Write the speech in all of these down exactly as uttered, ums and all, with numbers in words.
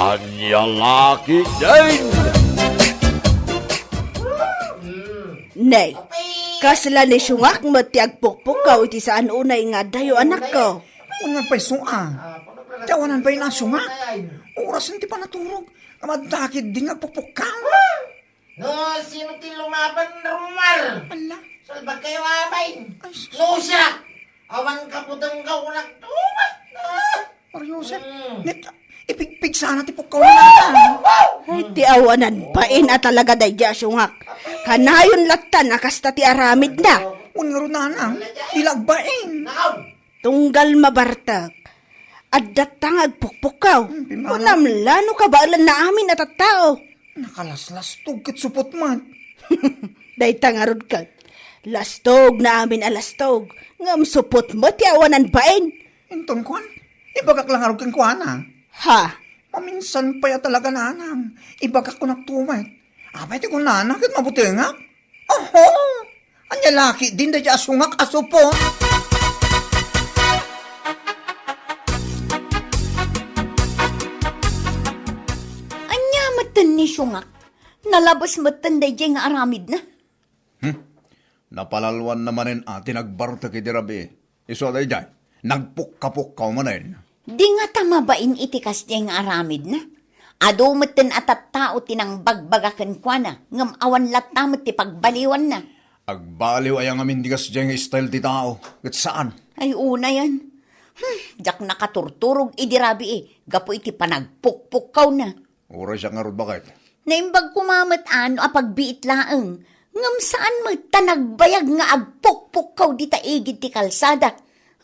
Ania la ketdin? Ne, kasla ni Siungak met ti agpukpukkaw iti saan unay nga addayo, anakko. Unay pay, Siungak. Ti awanan pay na, Siungak. Orasen ti panaturog. Amadda ketdin nga agpukpukkaw. No, sino ti lumaban, Romar? Ala. Salbag kayo, amay. Ay, sus. No, siya. Awan ka pudenggaw, nagtumat. Ah. Mario Joseph, mm, net, ipigpig sana ti pukkaw na. Ay, ti awanan bain a talaga daydi a Siungak. Kanayon lattan a kasta ti aramidna. Wen ngarud, nanang, di la agbain. Tunggal mabartek. Addatta nga agpukpukkaw. Hmm, pimanaw. Kunam la no kabaelanna amin a tattao. Nakalaslastog ket supot met. Dayta ngarud ket. Lastog na amin a lastog. Ngem supot met ti awanan bain. Inton kuan, ibagak la ngarud kenkuana. Ha? Maminsan pay a talaga, nanang. Ibagak kunakto met. Apay ti kunana ket mabutengak? Oho! Ania la ketdin daydi a Siungak a supot? Ania metten ni Siungak? Nalabes metten daydi nga aramidna? Hmm? Napalalwanna manen a ti nagbartek idi rabii. Isu a daydiay, nagpukkapukkaw manen. Di ngata mabain iti kasdiay nga aramidna. Adu metten a tattao ti nangbagbaga kenkuana, ngem awan latta met ti pagbaliwanna. Agbaliw aya ngamin ti kasdiay nga style ti tao, ket saan? Ay, unayan. Hmm, diak nakaturturog idi rabii, gapu iti panagpukpukkawna. Uray siak ngarud, baket. Naimbag koma met a no a pagbiit laeng, ngem saan met ta nagbayag nga agpukpukkaw dita igid ti kalsada.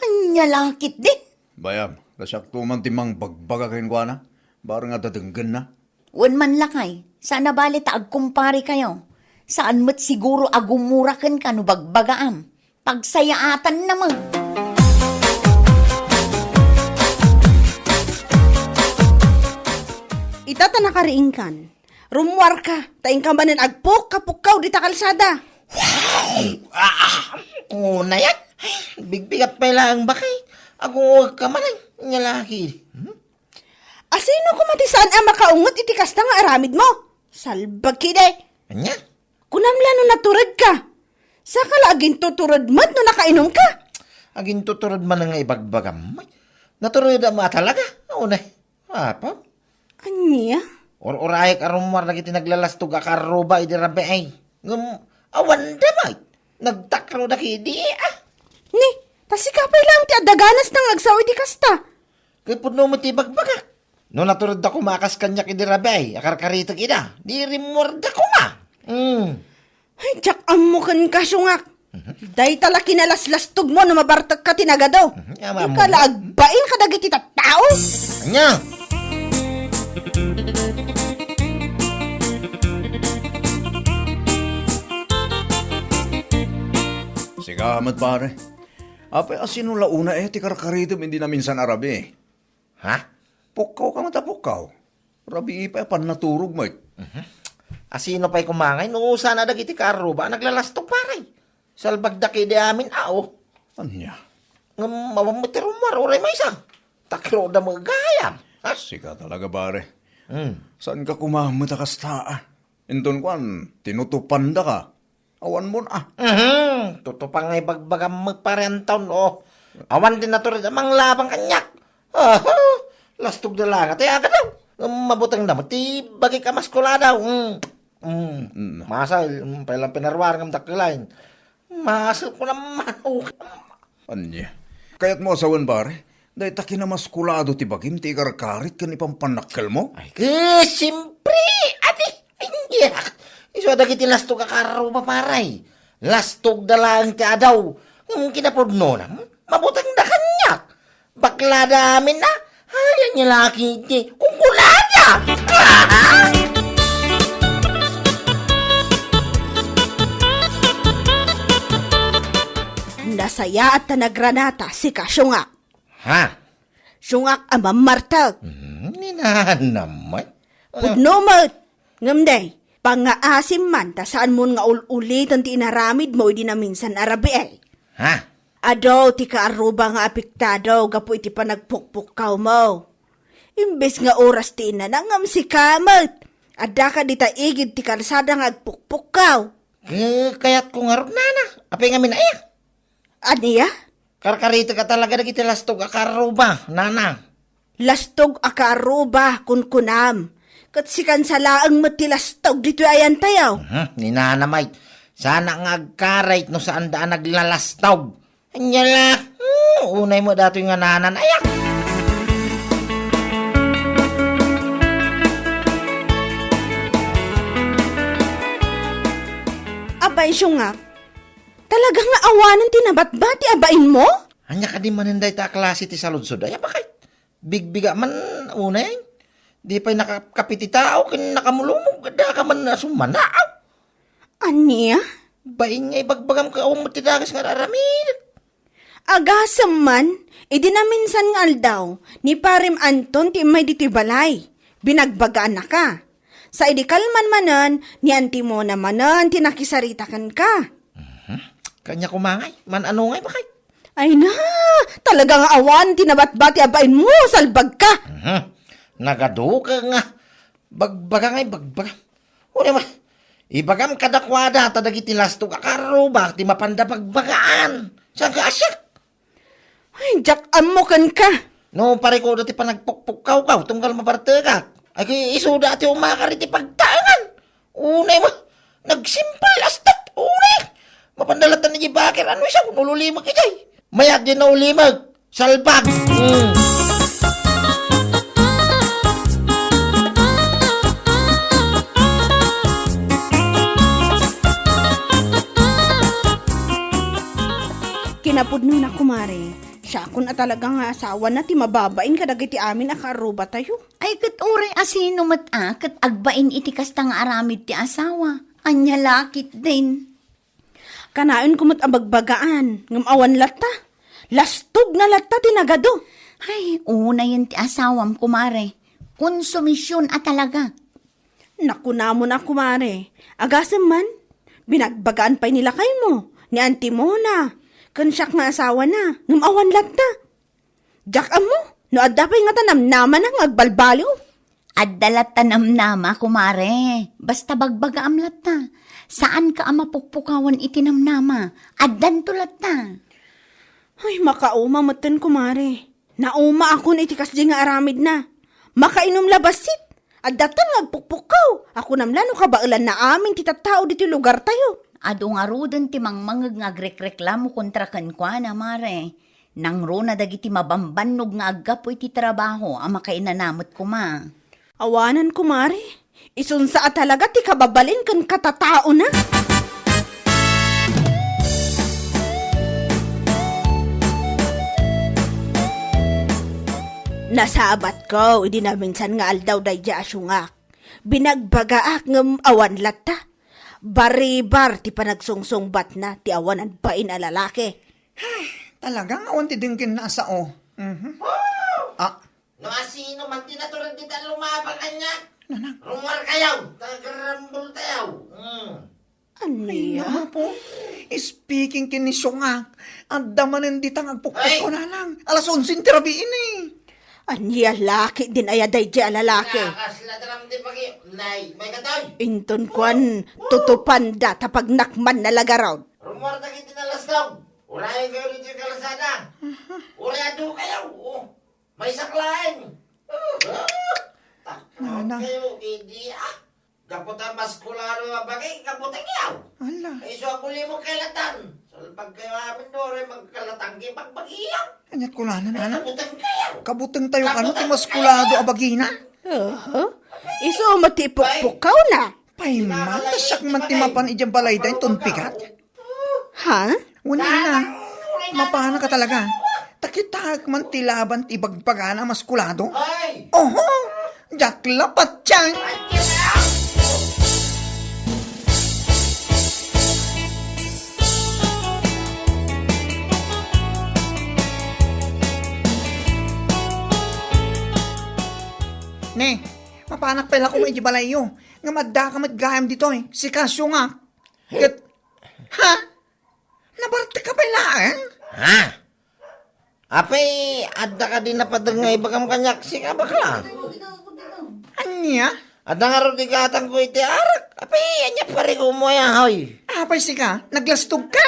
Ania la ketdin? Bayam, ta siakto man ti mangbagbaga kenkuana. Bareng a dadenggenna. Wen man lakay, saan a bali ta agkumparekayo. Saan met siguro a gumura kenka no bagbagaam. Pagsayaatanna met. Ita ta nakariingkan, rummuarka, ta inka manen agpukkapukkaw dita kalsada. Ah, ah, unayan. Bigbigat pay laeng, baket. Agungugka manen, ania la ketdi. Hmm? Asino koma ti saan a makaunget iti kasta nga aramidmo? Salbag ketdi. Ania? Kunam la no naturedka. Saka la agintutured met no nakainumka. Agintutured man nga ibagbagam. Naturedam a talaga. Unayan. Apo? Ania? Ur-urayek a rummuar dagiti naglalastog a karruba idi rabii. Ngem awan da met. Nagtakroda ketdi, ah. Ni, ta sika pay laeng ti adda ganasna nga agsao iti kasta. Ket pudno met ti ibagbagak. No naturedda koma a kas kaniak idi rabii, akarkaritek ida, di rimmuarda koma. Hmm. Ay, diak ammo kenka, Siungak. Mhm. Dayta la kinalaslastogmo no mabartekka ti nagadu. Mhm. Ania, inka la agbain kadagiti tattao. Ania? Sika met, pare. Apay, asino la unay ti karkaritem idi naminsan a rabii? Ha? Pukkaw ka met a pukkaw. Rabii pay a pannaturog met. Mhm. Asino pay koma ngay no saan a dagiti kaarruba a naglalastog, pare? Salbagda ketdi amin, a, o. Ania? Ngem awan met ti rummuar, uray maysa. Takroda met gayam. Ha? Sika talaga, pare. Hmm. Saanka koma met a kasta, a? Inton kuan, tinutupandaka. Awan mon, a. Mhm. Tutupan nga ibagbagam met, pare Anton, o. Awan ti natured a manglabang kaniak. Aha. Lastogda la nga ti agadaw. Ngem mabutengda met ti bagik a maskuladaw. Mm. Mm. Mm. Masay, mm, pay lang pinaruar ngem dakkel laeng. Masay ko naman, o. Ania? Kayatmo a sawen, pare? Dayta kinamaskulado ti bagim ti ikarkarit ken ipampannakkelmo? Ay, ket, siempre, adi, ania? Isu a dagiti lastog a kaarruba, pare. Lastogda laeng ti adaw. Ngem kinapudnona, mabutengda kaniak. Baklada amin a, ay, ania la ketdi, kunkunada! Nasayaat ta nagranata, sika, Siungak. Ha? Siungak a mammartek. Hmm, ni nanam met. Pudno met. Ngem day, pangngaasim man ta saanmon nga ul-uliten ti inaramidmo idi naminsan a rabii. Ha? Adu ti kaarruba nga apektado gapu iti panagpukpukkawmo. Imbes nga oras ti inana, ngem sika met. Addaka dita igid ti kalsada nga agpukpukkaw. Ke-, kayatko ngarud, nana. Apay ngamin aya? Ania? Karkaritek a talaga dagiti lastog a kaarruba, nana. Lastog a kaarruba, kunkunam. Ket sikan sa laeng met ti lastog ditoy ayantayo. Mhm, ni nana met. Sana nga agkarayt no saanda a naglalastog. Ania la? Hmm, unay met datoy nga nanan. Ayak! Abay, siungak, talaga nga awanen ti nabatbati a bainmo? Ania kadi manen dayta a klase ti saludsod? Ay, bakit? Bigbiga man, unay. Di pay nakakapi ti tao, ken nakamulumog, adda ka man a sumana. Ania? Bain nga ibagbagam ket awan met ti dakes nga ar-aramidek. Agasem man, idi naminsan nga aldaw, ni Parem Anton ti immay ditoy balay. Binagbagaannaka. Sa idi kalman manen, ni Antimona manen ti nakisarita kenka. Mhm. Kaniak koma ngay, man-ano ngay, bakit? Ay na, talaga nga awan ti nabatbati a bainmo, salbagka. Mhm. Nagaduka nga. Bagbaga ngay, bagbaga. Uray man, ibagam kadakuada ta dagiti lastog a kaarruba ti mapanda bagbagaan. Saan ka, asyak? Ay, diak ammo kenka. No, parikudo ti panagpukpukkaw ka, tunggal mabartekak. Ay, isuda ti umakar iti pagtaengan. Unay mo, nagsimpal, astat, unay. Mapanda latta ni Bakir, ano siya, kung ululimag ijay. Mayat din na ulimag. Salbag! Mm. Kinapudnona, kumare, siakon a talaga nga asawana ti mababain kadagiti amin a kaarrubatayo. Ay, ket uray a sino met a ket agbain iti kasta nga aramid ti asawa. Ania la ketdin? Kanayon ko met a bagbagaan, ngem awan latta. Lastog na latta ti nagadu. Ay, unayen ti asawam, kumare. Konsumision a talaga. Nakunamon a, kumare. Agasem man, binagbagaan pay ni lakaymo, ni Auntie Mona, ken siak nga asawana, ngem awan latta. Diak ammo no adda pay ngata namnamana nga agbalbaliw. Adda latta namnama, kumare. Basta bagbagaam latta. Saanka a mapukpukawan iti namnama. Addanto latta. Ay, makauma metten, kumare. Naumaakon iti kasdi nga aramidna. Makainom la bassit. Adda tan nga agpukpukkaw. Akunam la no kabaelanna amin ti tattao ditoy lugartayo. Adu ngaruden ti mangmangeg nga agrekreklamo kontra kenkuana, mare. Nangruna dagiti mabambannog nga aggapu iti trabaho a makainana met koma. Awanan, kumare. Isunsa a talaga ti kababalin ken katataona. Nasabatko idi naminsan nga aldaw daydiay a siungak. Binagbagaak ngem awan latta. Baribar ti panagsungsungbatna ti awanan bain a lalaki. Ay, talagang awan ti denggenna a sao. Mhm. Ah. No asino man ti natured dita lumabang kaniak, Nanang. Rumuarkayo, ta agrarambultayo. Hmm. Ay, ania? Nanang po. Speaking ken ni Siungak, adda manen dita nga agpukpukkaw, Ay! Nanang. Alas onse ti rabii ni. Ania la ketdin aya daydiay a lalaki? Nakasla ti ram ti pagi-, nay, may katoy. Inton kuan, tutupanda ta pagnakmanna la garud. Rumuar dagiti nalastog. Urayenkayo ditoy kalsada. Aha. Uray adu kayo. Oh. Maysak laeng. Nana. Takot kayo, idi, ah. Gapu ta maskulado a bagi, kabutengyo. Ala. Ay, isu a kulimok kay latan. Salbagkayo amin, uray magkalatanggi pagbagiyo. Aniat kunana, Ay, nana? Kabutengkayo. Kabutengtayo, ano ti maskulado a bagina? Aha. Isu met ti ipukpukkawna. Payman, ta siak man ti mapan idiay balayda inton pigat. Ha? Wen, ina, mapanaka talaga. Ta kitaek man ti laban ti ibagbagana a maskulado. Ay! Oho! Diak la patien! Ne, mapanak pay la koma idiay balayyo. Ngem addaka met gayam ditoy, sika, Siungak. Ket, ha? Nabartek ka pay laeng? Ha? Apay, adda kadi napader nga ibagam kaniak, sika, bakla? Ania? Adda ngarud igatangko iti arak. Apay, ania parikumo aya, hoy? Apay, sika, naglastog ka?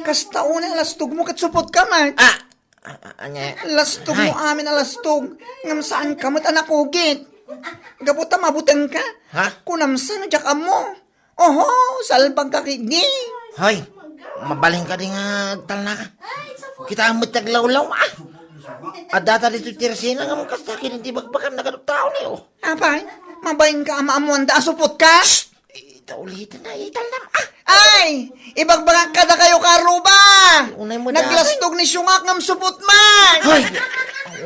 Kasta unay a lastog mo ket supot ka met. Ah, ah, ah, ania? Lastog mo amin a lastog, ngem saan ka met a nakugit. Gapu ta mabuteng ka. Ha? Kunam sa no diak ammo. Oho, salbag ka kidi. Hoy, mabalin ka di nga agtalna ka. Kita met ti aglawlaw, ah. Adda ta ditoy tersena nga kasta ken ti bagbagam, nagadu tao ni, oh. Apay, mabalin ka a maammoanda a supot ka? Shh! Ita ulitan na, italna, ah. Ay, ibagbagak kadakayo, karuba. Unay mo da. Naglastog ni Siungak ngem supot man. Hoy,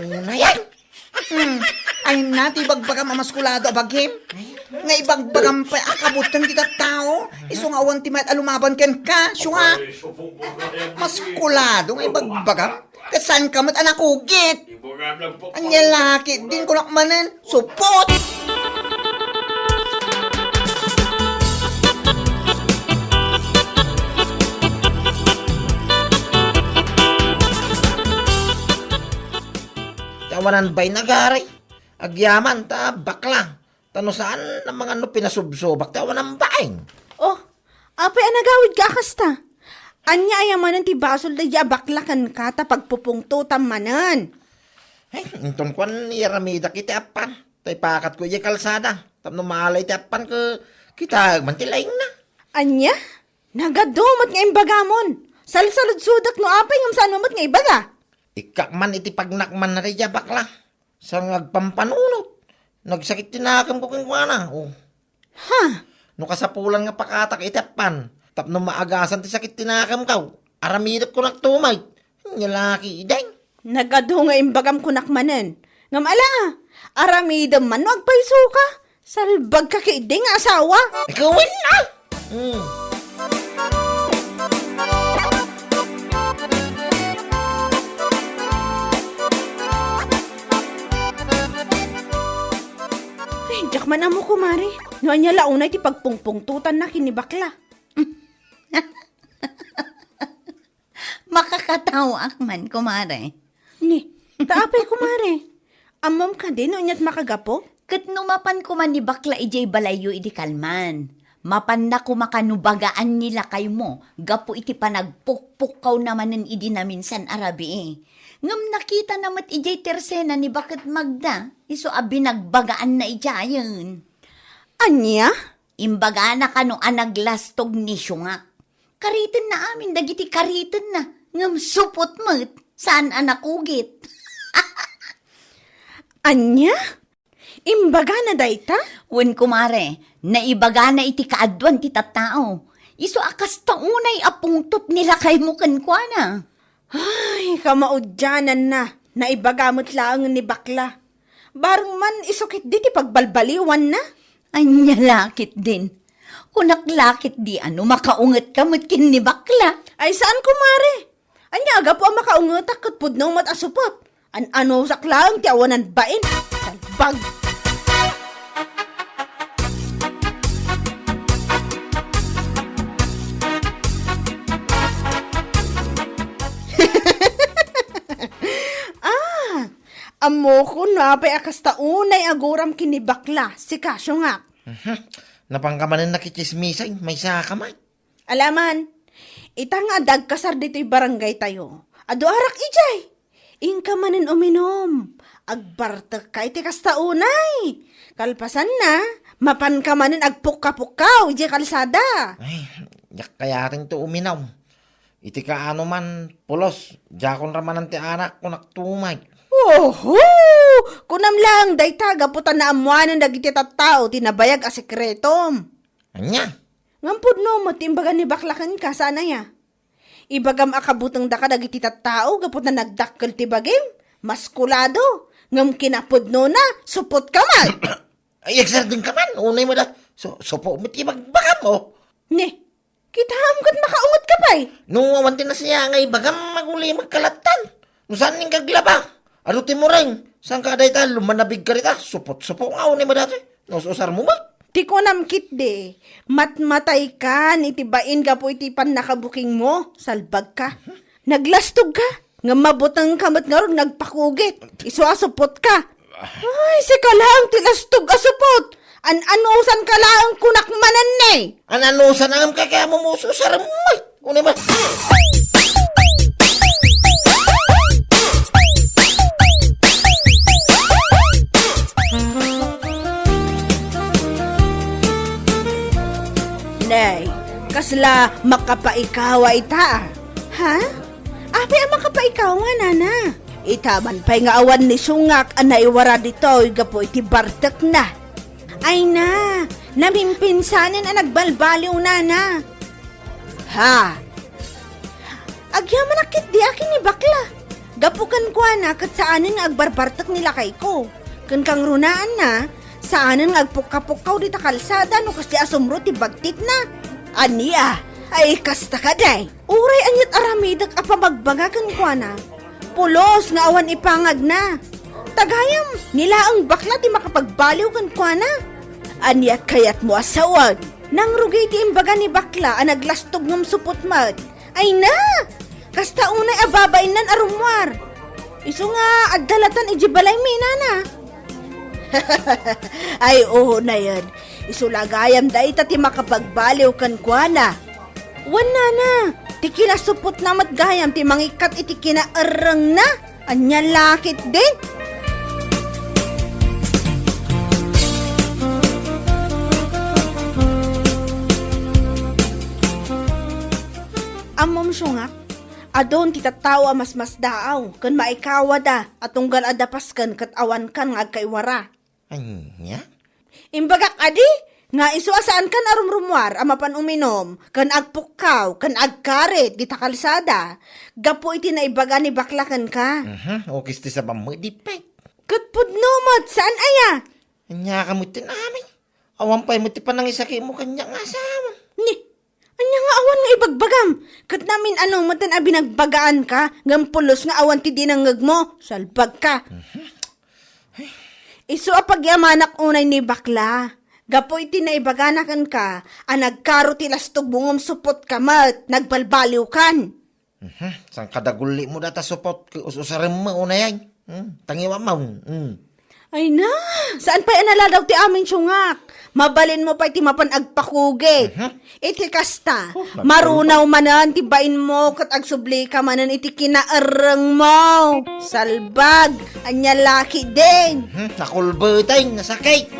unay, ay. Hmm. Ay na, ti ibagbagam a maskulado a bagim. Nga ibagbagam pay a kabuteng ti tattao. Isu nga awan ti mayat a lumaban kenka, Siungak. Maskulado nga ibagbagam. Ket saan ka met a nakugit. Ania la ketdin, kunak manen, supot. Ti awanan bay nagaray. Agyaman ta bakla. Ta no saan a mangano pinasubsobak ti awanan bain. Oh, apay a nagawidka a kasta? Ania aya manen ti basol daydi a bakla kenka ta pagpupungtotam manen? Ay, inton kuan, iyaramidak iti appan. Ta ipakatko idiay kalsada. Tapno maalay ti appan ket kitaek man ti laingna. Ania? Nagadu met nga imbagamon. Salsaludsodek no apay ngem saan met nga ibaga. Ikkak man iti pagnakmanna daydi a bakla. Saan nga agpampanunot. Nagsakit ti nakemko kenkuana. Oh. Ha? No kasapulan nga pakatak iti appan, tapno maagasan ti sakit ti nakemko, aramidek kunak tumay. Ania la ketdin. Nagadu nga imbagam kunak manen. Ngem ala, aramidem man no agpayso ka. Salbag ka ketdi nga asawa. Ikaw, wen, ah! Hmm. Ay, diak man ammo, kumare. No ania la unay ti pagpungpungtotanna ken ni bakla. Makakataoak man, kumare. Ni, ta apay, kumare? Ammom kadi no aniat makagapu? Ket no mapan koma ni bakla idiay balayyo idi kalman, mapanna koma kano bagaan ni lakaymo gapu iti panagpukpukkawna manen idi naminsan a rabii. Ngem nakitana met idiay tersena ni Baket Magda, isu a binagbagaanna idiayen. Ania? Imbagana kano a naglastog ni Siungak. Karitenna amin dagiti karitenna, ngem supot met, saan a nakugit. Ania? Imbagana dayta? Wen, kumare, naibagana iti kaaduan ti tattao. Isu a kasta unay a pungtot ni lakaymo kenkuana. Ay, kamaudiananna, naibaga met laeng ni bakla. Bareng man isu ketdi ti pagbalbaliwanna. Ania la ketdin? Kunak la ketdi a no makaungetka met ken ni bakla. Ay, saan, kumare. Ania a gapu a makaungetak ket pudno met a supot? An-anusak laeng ti awanan bain. Salbag! Ah, ammokon no apay a kasta unay a guram ken ni bakla, sika, Siungak. Mhm. Napanka manen nakitsismisay, maysaka man. Alaman, ita nga adda agkasar ditoy barangaytayo, adu arak idiay. Inka manen uminom. Agbartekka iti kasta unay. Kalpasanna, mapanka manen agpukka-pukkaw idiay kalsada. Ay, diak kayaten ti uminom. Iti kaano man, pulos, diakon ramanan ti anak, kunak tumay. Oho! Kunam laeng dayta gapu ta naammoanen dagiti tattao ti nabayag a sekretom. Ania? Ngem pudno met ti imbaga ni bakla kenka, saan aya? Ibagam a kabutengdaka dagiti tattao gapu ta nagdakkel ti bagim, maskulado, ngem kinapudnona, supot ka man. Ay, ekserdeng ka man, unay mo da. So, supo mo ti bagbagam, oh. Ni, kitaem ket makaunget ka pay. No, awan ti nasiya nga ibagam, maguli magkalattan. No saan ning kaglaba? Adu ti mureng, saan ka dayta, lumanabig ka dita, supot-supo nga, unay mo dati. No, usar mo ba? Ti kunam ketdi, matmatay kan iti bain gapu iti pannakabukingmo, salbag ka. Naglastog ka. Ngem mabutengka met ngarud nga agpakugit. Isu a supotka. Ay, sika laeng ti lastog a supot. An-anusanka laeng kunak manen ni. An-anusan ngem kay kaya mo mususarem met. Unay man. Nay, kasla makapaikawa ita? Ha? Apay a makapaikawa, nana? Ita man pay nga awan ni Sungak a naiwara ditoy gapu iti bartekna. Ay na, namimpinsanen a nagbalbaliw, nana. Ha? Agyamanak ketdi a ken ni bakla. Gapu kenkuana ket saanen nga agbarbartek ni lakayko. Ken kangrunaanna, saanen nga agpukka-pukkaw dita kalsada no kasdi a sumro ti bagtitna. Ania? Ay, kasta kadi. Uray aniat aramidek a pamagbaga kenkuana, pulos nga awan ipangagna. Ta gayam, ni laeng bakla ti makapagbaliw kenkuana. Aniat kayatmo a sawen? Nangrugi ti imbaga ni bakla a naglastog ngem supot met. Ay na! Kasta unay a babainnan a rummuar. Isu nga adda latan idiay balaymi, nana. Ay, unayen. Isu la gayam dayta ti makapagbaliw kenkuana. Wen, nana, ti kinasupotna met gayam ti mangikkat iti kinaerrengna. Ania la ketdin? Ammom, Sungak, adun ti tattao a masmasdaaw ken maikawada a tunggal adda pasken ket awankan nga agkaiwara. Ania? Imbagak kadi nga isu a saankan a rumrummuar a mapan uminum ken agpukkaw ken agkarit dita kalsada gapu iti naibaga ni bakla kenka. Mhm, ukis ti sabam met di pay. Ket pudno met, saan aya? Ania ka met ti amin? Awan pay met ti panangisakimo kaniak nga asawam. Ni, ania nga awan nga ibagbagam? Ket namin-ano met a binagbagaanka, ngem pulos nga awan ti dinengngegmo. Salbagka. Mhm. Isu a pagyamanak unay ni bakla. Gapu iti naibagana kenka a nagkaro ti lastogmo ngem supotka met, nagbalbaliwkan. Mhm. Saan kadagulimo data supot, us-usarem mo unay ay. Hmm, tangiwam mo. Hmm. Ay na, saan pay a naladaw ti amin, Sungak? Mabalinmo pay ti mapan agpakugit. Mhm. Iti kasta, oh, nagtulog. Marunaw manen ti bainmo ket agsublika manen iti kinaerrengmo. Salbag, ania la ketdin? Hmm, nakulbetay, nasakit.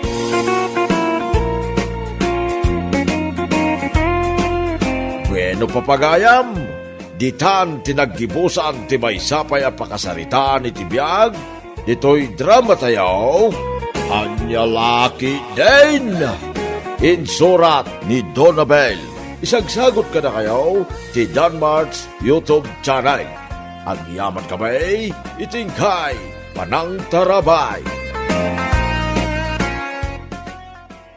Bueno, papagayam, ditan ti naggibusan ti maysa pay a pakasaritaan iti biag ditoy drama tayo, Ania la ketdin? Insurat ni Donabel. Isagsagot kadakayo ti Danmart's YouTube channel. Agyaman kami iti inkay panangtarabay.